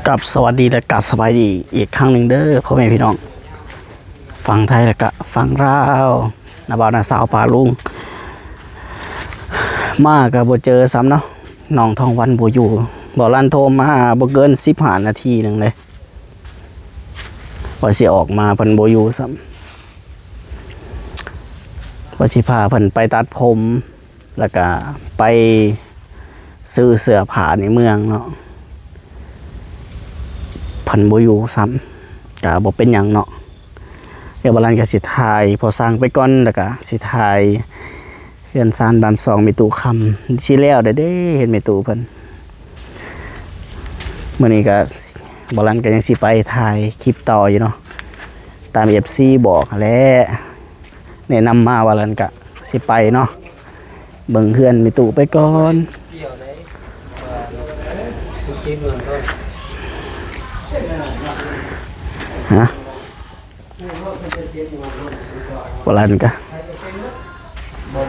ກັບສະຫວັດດີ ແລະ ກັບສະບາຍດີອີກຄັ້ງໜຶ່ງເດີພໍ່ແມ່ພີ່ນ້ອງ ຝັ່ງໄທ ແລະ ກະຝັ່ງລາວ ນ້າບ່າວນ້າສາວປ້າລຸງ ມາກະບໍ່ເຈີຊ້ຳເນາະ ນ້ອງທອງວັນບໍ່ຢູ່ ບ່າວລັນໂທມາບໍ່ເກີນສິບຫ້ານາທີໜຶ່ງເລີຍ ວ່າຊິອອກມາເພິ່ນບໍ່ຢູ່ຊ້ຳ ວ່າຊິພາເພິ່ນໄປຕັດຜົມ ແລ້ວກະໄປຊື້ເສື້ອຜ້າໃນເມືອງເນາະ ເພິ່ນບໍ່ຢູ່ຊ້ຳ ກະບໍ່ເປັນຫຍັງເນາະ ດຽວບ່າວລັນກະຊິຖ່າຍພໍ່ຊ່າງໄປກ່ອນ ແລ້ວກະຊິຖ່າຍເຮືອນຊານບ້ານຊ່ອງແມ່ຕູ້ຄຳ ຊິແລ້ວແລ້ວເດ້ ເຮືອນແມ່ຕູ້ເພິ່ນ ມື້ນີ້ກະບ່າວລັນກະຍັງຊິໄປຖ່າຍຄລິບຕໍ່ຢູ່ເນາະ ຕາມເອັຟຊີບອກຫັ້ນແຫຼະ ແນະນຳມາວ່າຊັ້ນ ກະຊິໄປເນາະ ເບິ່ງເຮືອນແມ່ຕູ້ໄປກ່ອນ ຮະ ວ່າຊັ້ນ ກະ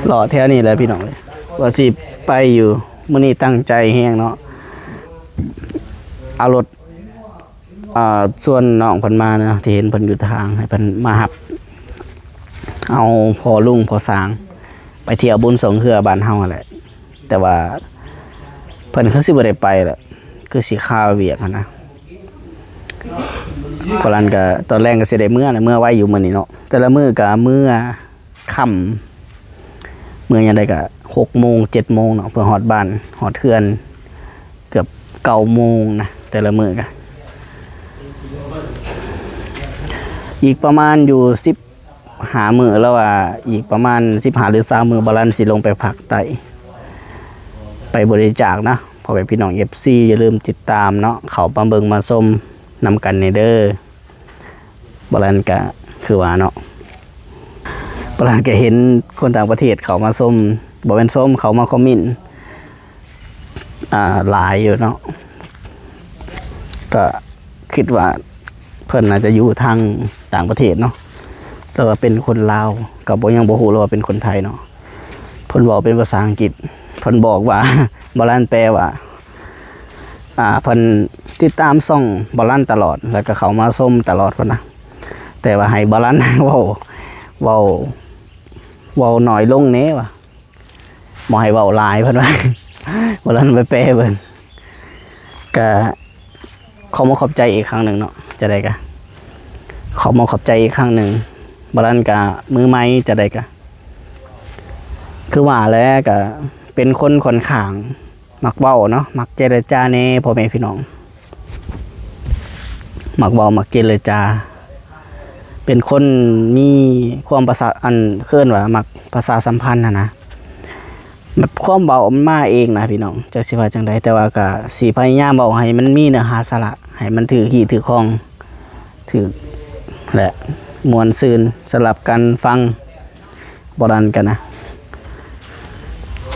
ເລາະແຖວນີ້ແຫຼະພີ່ນ້ອງເອີຍ ວ່າຊິໄປຢູ່ ມື້ນີ້ຕັ້ງໃຈແຮງເນາະ ເອົາລົດ ອ່າ ຊວນນ້ອງເພິ່ນມານະ ທີ່ເຫັນເພິ່ນຢູ່ທາງ ໃຫ້ເພິ່ນມາຮັບ ເອົາພໍ່ລຸງພໍ່ຊ່າງໄປທ່ຽວບຸນຊ່ອງເຮືອບ້ານເຮົາຫັ້ນແຫຼະ ແຕ່ວ່າເພິ່ນຄືຊິບໍ່ໄດ້ໄປລະ ຄືຊິຄາວຽກຫັ້ນນະ ບ່າວລັນກະຕອນແລງກະຊິໄດ້ເມືອແຫຼະ ເມືອໄວຢູ່ມື້ນີ້ເນາະ ແຕ່ລະມື້ກະເມືອ ຄ່ຳ ເມືອຍາມໃດກະຫົກໂມງ ເຈັດໂມງເນາະ ເພື່ອຮອດບ້ານ ຮອດເຮືອນເກືອບເກົ້າໂມງນະ ແຕ່ລະມື້ກະ ອີກປະມານຢູ່ສິບຫ້າມື້ ລາວວ່າອີກປະມານສິບຫ້າ ຫຼື ຊາວມື້ ບ່າວລັນຊິລົງໄປພາກໃຕ້ ໄປບໍລິຈາກນະ ພໍ່ແມ່ພີ່ນ້ອງເອັຟຊີ ຢ່າລືມຕິດຕາມເນາະ ເຂົ້າມາເບິ່ງມາຊົມນຳກັນແດ່ເດີ. ບ່າວລັນກະຄືວ່າເນາະ ບ່າວລັນກະເຫັນຄົນຕ່າງປະເທດເຂົ້າມາຊົມ ບໍ່ແມ່ນຊົມ ເຂົ້າມາຄອມເມັນ ອ່າ ຫຼາຍຢູ່ເນາະ ກະຄິດວ່າເພິ່ນໜ້າຈະຢູ່ທາງຕ່າງປະເທດເນາະ ແຕ່ວ່າເປັນຄົນລາວ ກະບໍ່ ຍັງບໍ່ຮູ້ເລີຍວ່າເປັນຄົນໄທເນາະ ເພິ່ນເວົ້າເປັນພາສາອັງກິດ ເພິ່ນບອກວ່າ ບ່າວລັນແປວ່າ ອ່າ ເພິ່ນຕິດຕາມຊ່ອງບ່າວລັນຕະຫຼອດ ແລ້ວກະເຂົ້າມາຊົມຕະຫຼອດພຸ້ນນະ ແຕ່ວ່າໃຫ້ບ່າວລັນເວົ້າ ເວົ້າ ເວົ້າໜ້ອຍລົງແດ່ວ່າ ບໍ່ໃຫ້ເວົ້າຫຼາຍ ເພິ່ນວ່າ ບ່າວລັນໄປແປເບິ່ງ ກະ ຂອບມຸກຂອບໃຈອີກຄັ້ງໜຶ່ງເນາະ ຈັ່ງໃດກະ ຂອບມຸກຂອບໃຈອີກຄັ້ງໜຶ່ງ ບ່າວລັນກະມືໃໝ່ ຈັ່ງໃດກະ ຄືວ່າແຫຼະ ກະເປັນຄົນຂ້ອນຂ້າງມັກເວົ້າເນາະ ມັກເຈລະຈາແດ່ພໍ່ແມ່ພີ່ນ້ອງ ມັກເວົ້າມັກເຈລະຈາ ເປັນຄົນມີຄວາມປະສາ ອັນ ເອີ້ນວ່າມັກປະຊາສຳພັນຫັ້ນນະ ແບບຄວາມເວົ້າມັນມາເອງນະພີ່ນ້ອງ ຈັກຊິວ່າຈັ່ງໃດ ແຕ່ວ່າກະຊິພະຍາຍາມເວົ້າໃຫ້ມັນມີເນື້ອຫາສາລະ ໃຫ້ມັນຖືກທີ່ຖືກຂອງ ຖືກ ແລະ ມ່ວນຊື່ນສຳລັບການຟັງ ບໍ່ນັ້ນກະນະ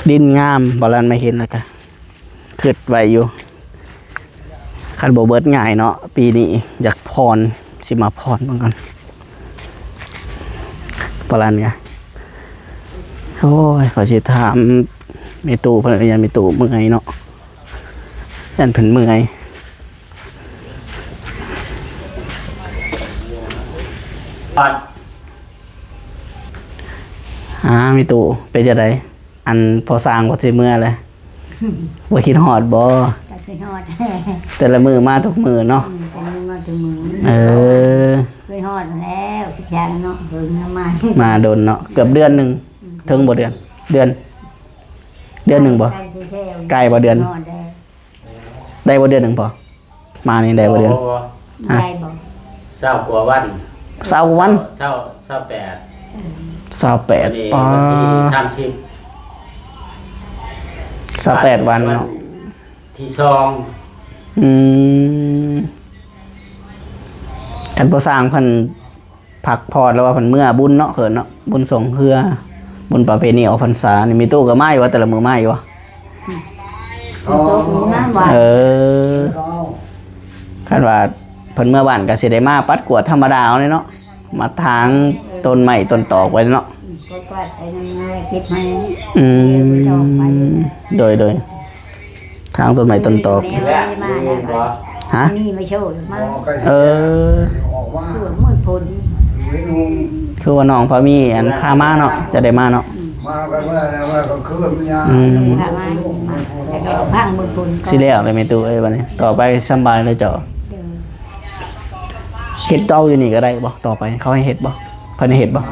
ດິນງາມ ບໍ່ນັ້ນມາເຫັນແລ້ວກະ ຄິດໄວ້ຢູ່ ຄັນບໍ່ເບິດງ່າຍເນາະ ປີນີ້ຢາກຜ່ອນ ຊິມາຜ່ອນເບິ່ງກ່ອນ ປາລານກະ ໂອ້ຍ ຂ້ອຍຊິຖາມແມ່ຕູ້ເພິ່ນ ຢ້ານແມ່ຕູ້ເມື່ອຍເນາະ ຢ້ານເພິ່ນເມື່ອຍ ອ່າ ແມ່ຕູ້ ເປັນຈັ່ງໃດ? ອັນພໍ່ຊ່າງວ່າຊິເມືອແຫຼະ ບໍ່ຄິດຮອດບໍ່? ກໍຄິດຮອດ ແຕ່ລະມື້ມາທຸກມື້ເນາະ ອືມ ແຕ່ລະມື້ມາທຸກມື້ ເອີ ຄິດຮອດແລ້ວ ຄິດຢາກເນາະ ເບິ່ງມາ ມາດົນເນາະ ເກືອບເດືອນໜຶ່ງ ອືມ ເຖິງບໍ່ເດືອນ ເດືອນ ເດືອນໜຶ່ງບໍ່? ໃກ້ແລ້ວ ໃກ້ບໍ່ເດືອນ? ຮອດແລ້ວ ໄດ້ບໍ່ເດືອນໜຶ່ງພໍ? ມານີ້ໄດ້ບໍ່ເດືອນ? ບໍ່ ບໍ່ ຮະ? ໄດ້ບໍ່? ຊາວກວ່າວັນ ຊາວກວ່າວັນ? ຊາວ ຊາວແປດ ຊາວແປດ ວັນນີ້ ປາ ວັນທີສາມສິບ ຊາວແປດວັນເນາະ ວັນທີສອງ ອືມ ຄັນພໍ່ຊ່າງເພິ່ນ ພັກຜ່ອນ ຫຼືວ່າເພິ່ນເມືອບຸນເນາະ ເຂີນເນາະ ບຸນຊ່ວງເຮືອ ບຸນປະເພນີອອກພັນສານີ້ ແມ່ຕູ້ກໍມາຢູ່ວ່າ ແຕ່ລະມື້ມາຢູ່ວ່າ? ອືມ ເອີ ຄັນວ່າເພິ່ນເມືອບ້ານກໍຊິໄດ້ມາປັດກວາດທຳມະດາເອົາເນາະ ມາຖາງຕົ້ນໄມ້ຕົ້ນຕອກໄວ້ເນາະ ອືມ ກໍກວາດໄປນຳເກັບໃຫ້ ອືມ ເກັບດອກໄປ ໂດຍ ໂດຍ ທາງຕົ້ນໄມ້ຕົ້ນຕອກ ແລ້ວມາແລ້ວ ຮະ? ນີ້ມາໂຊດມາ ເອີ ຄືວ່າມື້ຝົນ ຄືວ່ານ້ອງພາມີອັນພາມາເນາະ ຈະໄດ້ມາເນາະ ມາກັນເມື່ອໃດ ມາກາງຄືນຍາມ ອືມ ພາມາ ແລ້ວກໍພັງມື້ຝົນ ຊິແລ້ວແລ້ວແມ່ຕູ້ເອີຍ ບັດນີ້ຕໍ່ໄປສຳບາຍເລີຍເຈົ້າ ເຮັດເຕົາຢູ່ນີ້ກໍໄດ້ບໍ່? ຕໍ່ໄປເຂົາໃຫ້ເຮັດບໍ່? ເພິ່ນໃຫ້ເຮັດບໍ່?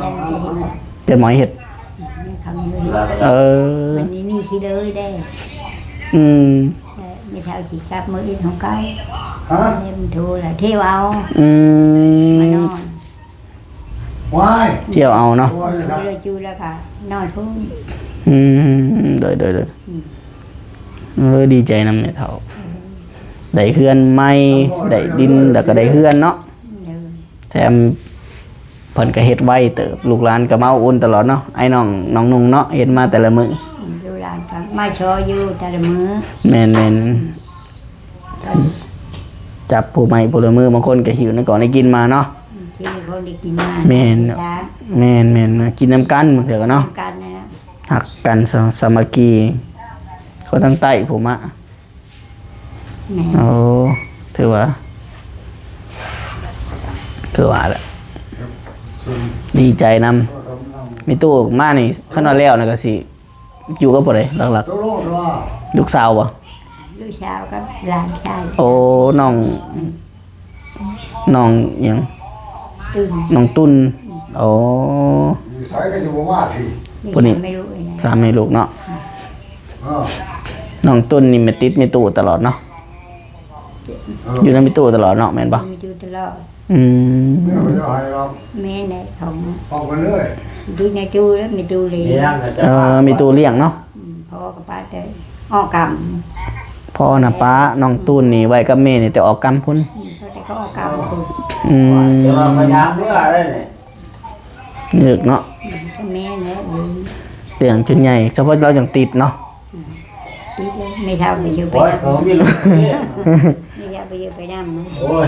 ເປັນໝໍເຮັດ ເອີ ມັນມີຂີ້ເລີຍເດ້ ອືມ ແລ້ວແມ່ເຖົ້າຊິກັບມື້ອື່ນຂອງເກົ່າ ຮະ ແມ່ມັນໂທລະ ເທວເອົາ ອືມ ມານອນ ວ້າຍ ທຽວເອົາເນາະ ໂອ້ຍ ເລີຍຢູ່ແລ້ວກໍນອນພຸ້ນ ອືມ ໂດຍໆໆ ອືມ ເອີ ດີໃຈນຳແມ່ເຖົ້າ ໄດ້ເຮືອນໃໝ່ ໄດ້ດິນ ແລ້ວກໍໄດ້ເຮືອນເນາະ ໂດຍ ແຖມເພິ່ນກໍເຮັດໄວເຕີບ ລູກຫຼານກໍມາອຸ່ນຕະຫຼອດເນາະ ອ້າຍນ້ອງ ນ້ອງນຸ່ງເນາະ ເຮັດມາແຕ່ລະມື້ ອືມ ລູກຫຼານກໍມາຊ່ອຍຢູ່ແຕ່ລະມື້ ແມ່ນໆ ອືມ ຈັບຜູ້ໃໝ່ຜູ້ລະມື ບາງຄົນກໍຫິ້ວແນວກອງໄດ້ກິນມາເນາະ ອືມ ກິນຂອງໄດ້ກິນມາ ແມ່ນ ແມ່ນໆ ມາກິນນຳກັນ ບາງເທື່ອກໍເນາະ ນຳກັນນະ ຮັກກັນ ສາ ສາມັກຄີ ຄົນທາງໃຕ້ຜູ້ມາ ແມ່ນ ໂອ້ ຖືວ່າ ຄືວ່າແຫຼະ ດີໃຈນຳ ມີຕູ້ມານີ້ ຄັນວ່າແລ້ວນະກໍຊິຢູ່ກັບຜູ້ໃດຫຼັກໆ? ລູກສາວບໍ່? ລູກສາວກັບຫຼານຊາຍ ໂອ້ ນ້ອງ ອືມ ນ້ອງຫຍັງ? ຕຸ້ນ ນ້ອງຕຸ້ນ ອືມ ໂອ້ ຢູ່ໃສກໍຢູ່ບໍ່ມາພີ້ ຜູ້ນີ້ ສາມແມ່ລູກເນາະ ເອີ ນ້ອງຕຸ້ນນີ້ແມ່ຕິດແມ່ຕູ້ຕະຫຼອດເນາະ ເອີ ຢູ່ນຳແມ່ຕູ້ຕະຫຼອດເນາະ ແມ່ນບໍ່? ແມ່ນຢູ່ຕະຫຼອດ ອືມ ແມ່ບໍ່ຢາກໃຫ້ດອກ ແມ່ນແຫຼະ ຂອງ ອອກໄປເລີຍ ທີ່ແມ່ຕູ້ ແລ້ວແມ່ຕູ້ລ້ຽງ ເອີ ແມ່ຕູ້ລ້ຽງເນາະ ອືມ ພໍ່ກໍປະແຕ່ອອກກຳ ພໍ່ນະປະນ້ອງຕູນນີ້ໄວ້ກັບແມ່ນີ້ແຕ່ອອກກຳພຸ້ນ ອືມ ເຂົາແຕ່ກໍອອກກຳພຸ້ນ ອືມ ແຕ່ວ່າພະຍາຍາມເມືອໄດ້ນີ້ ນຶກເນາະ ອືມ ແມ່ນແຫຼະ ລ້ຽງຈົນໃຫຍ່ ສະເພາະລາວຈັ່ງຕິດເນາະ ອືມ ຕິດເລີຍ ແມ່ເຖົ້າໄປຢູ່ໄປນຳ ໂອ້ຍ ເຂົາມີລູກ ແມ່ເຖົ້າໄປຢູ່ໄປນຳ ໂອ້ຍ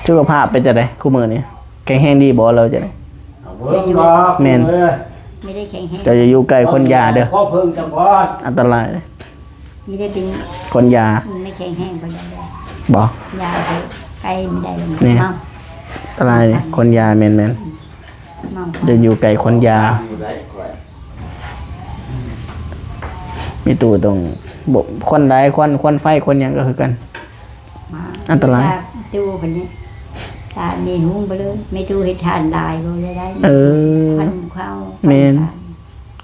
ສຸຂະພາບເປັນຈັ່ງໃດຄູ່ມື້ນີ້? ແຂງແຮງດີບໍ່ ຫຼືຈັ່ງໃດ? ເອົາເບິ່ງດອກ ແມ່ນ ເອີຍ ບໍ່ໄດ້ແຂງແຮງ ເຈົ້າຢ່າຢູ່ໃກ້ຄົນຢາເດີ ຂໍເພິ່ງຈຳພອນ ອັນຕະລາຍ ມີແຕ່ເປັນຄົນຢາ ມັນໄມ່ແຂງແຮງປານໃດເດ້ ບໍ່ ຢາໃກ້ມັນໄດ້ ແມ່ນ ເມົາ ອັນຕະລາຍເດ້ ຄົນຢາ ແມ່ນໆ ເມົາ ຢ່າຢູ່ໃກ້ຄົນຢາ ມີຕູ້ຕ້ອງ ບໍ່ ຄວັນໄດ ຄວັນ ຄວັນໄຟ ຄວັນຫຍັງກໍຄືກັນ ອັນຕະລາຍ ແມ່ຕູ້ເພິ່ນນີ້ ຕາແມ່ຫຸງໄປເລີຍ ແມ່ຕູ້ເຮັດຖ່ານຫຼາຍບໍ່ໄດ້ ເອີ ຄວັນເຂົາ ແມ່ນ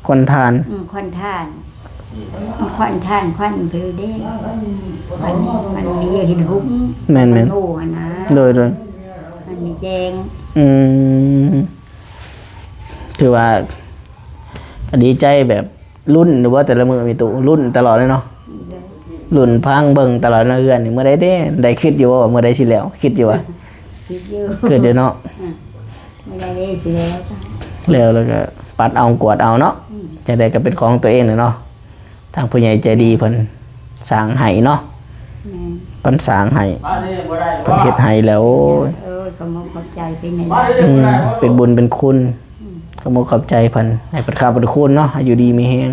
ຄວັນຖ່ານ ຄວັນຖ່ານ ອືມ ຄວັນຖ່ານ ຄວັນຖ່ານ ຄວັນເພິ່ນເດ້ ຄວັນ ມັນມີຢູ່ເຫັນຫຸງ ແມ່ນໆ ມັນໂຫຫັ້ນນະ ໂດຍໆ ມັນມີແຈ້ງ ອືມ ຖືວ່າ ກໍດີໃຈແບບ ລຸ້ນຢູ່ບໍ່ແຕ່ລະມື້ ມີຕູ້ລຸ້ນຕະຫຼອດເລີຍເນາະ ລຸ້ນຟັງເບິ່ງຕະຫຼອດເນາະ ເຮືອນນີ້ ມື້ໃດເດ້ ໄດ້ຄິດຢູ່ບໍ່ວ່າມື້ໃດຊິແລ້ວ ຄິດຢູ່ຫວາ? ຄິດຢູ່ ຄິດຢູ່ເນາະ ອືມ ມື້ໃດເດ້ຊິແລ້ວ ແລ້ວ ແລ້ວກໍປັດເອົາກວາດເອົາເນາະ ອືມ ຈັ່ງໃດກໍເປັນຂອງຕົວເອງແຫຼະເນາະ ທາງຜູ້ໃຫຍ່ໃຈດີເພິ່ນສ້າງໃຫ້ເນາະ ແມ່ນ ເພິ່ນສ້າງໃຫ້ ເພິ່ນເຮັດໃຫ້ແລ້ວ ໂອ້ຍ ເອີ ຂອບອົກຂອບໃຈເພິ່ນ ອືມ ເປັນບຸນເປັນຄຸນ ອືມ ຂອບອົກຂອບໃຈເພິ່ນ ໃຫ້ເພິ່ນຄ້ຳເພິ່ນຄູນເນາະ ໃຫ້ຢູ່ດີມີແຮງ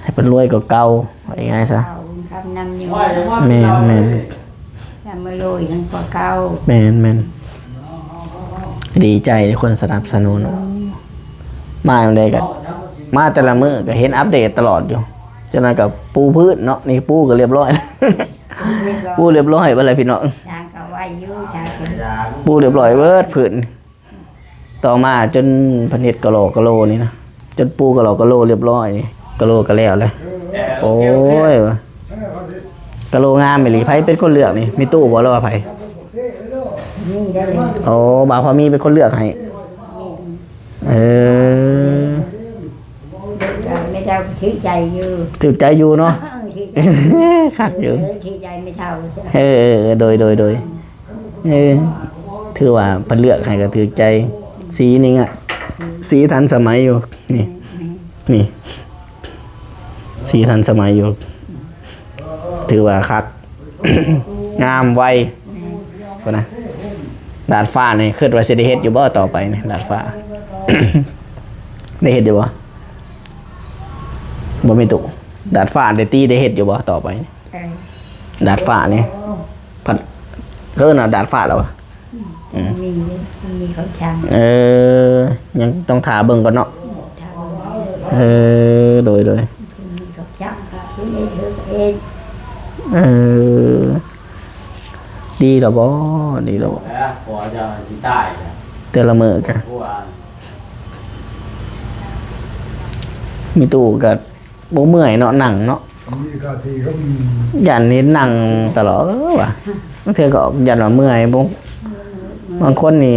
ໃຫ້ເພິ່ນລວຍກວ່າເກົ່າ ວ່າງ່າຍໆຊະ ແມ່ນໆ ໃຫ້ມາລວຍກວ່າເກົ່າ ແມ່ນໆ ດີໃຈທີ່ຄົນສະໜັບສະໜູນ ມາຍາມໃດກໍ ມາແຕ່ລະມື້ກໍເຫັນອັບເດດຕະຫຼອດຢູ່ ຈັ່ງນັ້ນກໍປູພື້ນເນາະ ນີ້ປູກໍລຽບຮ້ອຍ ປູລຽບຮ້ອຍເບິດແລ້ວພີ່ນ້ອງ ຊ່າງກໍໄວຢູ່ ຊ່າງກໍ ປູລຽບຮ້ອຍເບິດພື້ນ ຕໍ່ມາຈົນເພິ່ນເຮັດກະໂຫຼກະໂຫຼນີ້ນະ ຈົນປູກະໂຫຼກະໂຫຼລຽບຮ້ອຍນີ້ ກະໂຫຼກໍແລ້ວແຫຼະ ໂອ້ຍ ກະໂຫຼງາມອີ່ຫຼີ ໃຜເປັນຄົນເລືອກນີ້ ມີຕູ້ບໍ່ ຫຼືວ່າໃຜ? ໂອ້ ບ່າວພາມີເປັນຄົນເລືອກໃຫ້ ເອີ ແມ່ເຈົ້າຖືກໃຈຢູ່ ຖືກໃຈຢູ່ເນາະ ເອີ ຖືກໃຈ ຄັກຢູ່ ເອີ ຖືກໃຈແມ່ເຖົ້າ ເອີ ໂດຍ ໂດຍ ໂດຍ ເອີ ຖືວ່າເພິ່ນເລືອກໃຫ້ກໍຖືກໃຈ ສີນີ້ ອືມ ສີທັນສະໄໝຢູ່ ນີ້ ອືມ ນີ້ ສີທັນສະໄໝຢູ່ ຖືວ່າຄັກ ງາມໄວ ອືມ ພຸ້ນນະ ດາດຟ້ານີ້ ຄິດວ່າຊິໄດ້ເຮັດຢູ່ບໍ່ຕໍ່ໄປນີ້ ດາດຟ້າ ໄດ້ເຮັດຢູ່ບໍ່? ບໍ່ມີຕູ້ ດາດຟ້າໄດ້ຕີໄດ້ເຮັດຢູ່ບໍ່ຕໍ່ໄປ? ເອີ ດາດຟ້ານີ້ ໂອ້ ພັດ ເອີ້ນວ່າດາດຟ້າແລ້ວວະ? ອືມ ອືມ ມີ ມີເຂົາຊ່າງ ເອີ ຍັງຕ້ອງຖ້າເບິ່ງກ່ອນເນາະ ຖ້າເບິ່ງ ເອີ ໂດຍ ໂດຍ ມີເຂົາຊ່າງກໍເຮັດເອງ ເອີ ດີແລ້ວບໍ່? ດີແລ້ວບໍ່? ແລ້ວ ຜົວເຈົ້າຊິຕາຍແລ້ວ ແຕ່ລະມື້ກະ ຜົວ ມີຕູ້ກະ ບໍ່ເມື່ອຍເນາະ ນັ່ງເນາະ ມີກາທີ່ກໍ ຢ້ານເຫັນນັ່ງຕະຫຼອດ ເອີ ວ່າ ບາງເທື່ອກໍຢ້ານວ່າເມື່ອຍ ບໍ່ ບາງຄົນນີ້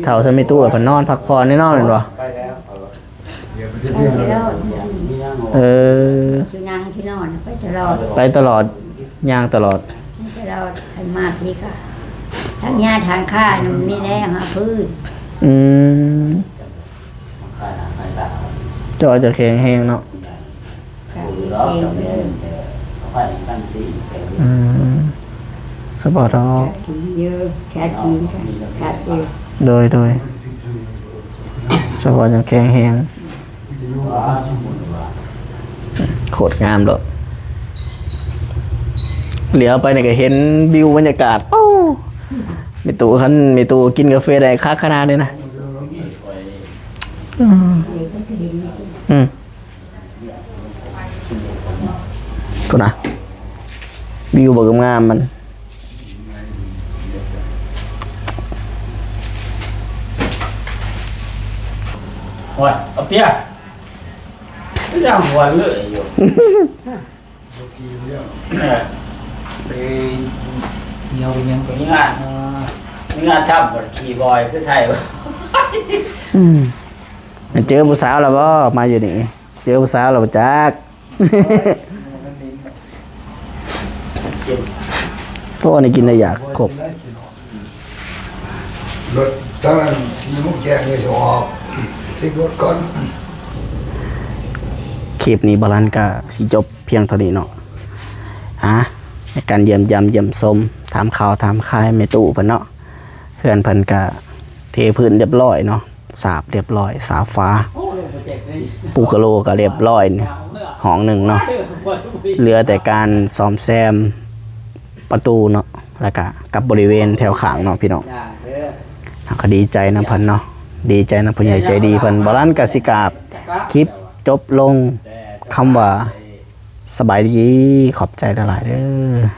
ເຖົ້າຊຳມີຕູ້ແລ້ວເພິ່ນນອນພັກຜ່ອນແນ່ນອນແມ່ນບໍ່? ໄປແລ້ວ ເອີ ຊິນັ່ງຊິນອນໄປຕະຫຼອດ ໄປຕະຫຼອດ ຍ່າງຕະຫຼອດ ໄປຕະຫຼອດ ຄັນມາພີກະ ທາງຍາທາງຄ້ານະ ມີແລ້ວຫາພື້ນ ອືມ ເຈົ້າ ເຈົ້າແຂງແຮງເນາະ ອືມ ສະເພາະເທາະ ໂດຍ ໂດຍ ສະເພາະຍັງແຂງແຮງ ໂຄດງາມໂລດ ຫຼຽວໄປນີ້ກໍເຫັນວິວບັນຍາກາດ ໂອ້ ແມ່ຕູ້ ຄັນແມ່ຕູ້ກິນກາເຟໄດ້ຄັກຂະໜາດນີ້ນະ ອືມ ອືມ ພຸ້ນນະ ວິວບັກງາມມັນ ໂອ້ຍ ເອົາເປຍ ຄືຍັງຫົວເລີຍຢູ່ ບໍ່ກິນແລ້ວ ເອີ ໄປຫຽວໄປຫຍັງໄປ ມີງານ ອ່າ ມີງານທຳບໍ່? ຂີ່ບອຍຄືໄທບໍ່? ອືມ ເຈີຜູ້ສາວແລ້ວບໍ່? ມາຢູ່ນີ້ ເຈີຜູ້ສາວແລ້ວບໍ່ຈັກ? ໂອ້ ອັນນີ້ກິນໄດ້ຢາກຄົບ ລົດທາງນັ້ນ ມີມຸກແຈກນີ້ຊິອອກ ຊິລົດກ່ອນ. ຄລິບນີ້ບ່າວລັນກະຊິຈົບພຽງເທົ່ານີ້ເນາະ ຫາ ໃນການຢ້ຽມຢາມຢ້ຽມຊົມ ຖາມຂ່າວຖາມຄາວແມ່ຕູ້ເພິ່ນເນາະ ເຮືອນເພິ່ນກະເທພື້ນລຽບລ້ອຍເນາະ ສາບລຽບລ້ອຍ ສາບຝາ ປູກະໂລກະລຽບລ້ອຍ ຫ້ອງໜຶ່ງເນາະ ເຫຼືອແຕ່ການສ້ອມແຊມປະຕູເນາະ ແລ້ວກະກັບບໍລິເວນແຖວຂ້າງເນາະພີ່ນ້ອງ. ເຮົາກະດີໃຈນຳເພິ່ນເນາະ ດີໃຈນຳຜູ້ໃຫຍ່ໃຈດີເພິ່ນ. ບ່າວລັນກະຊິກາບ ຄລິບຈົບລົງຄຳວ່າ ສະບາຍດີ ຂອບໃຈຫຼາຍໆເດີ້.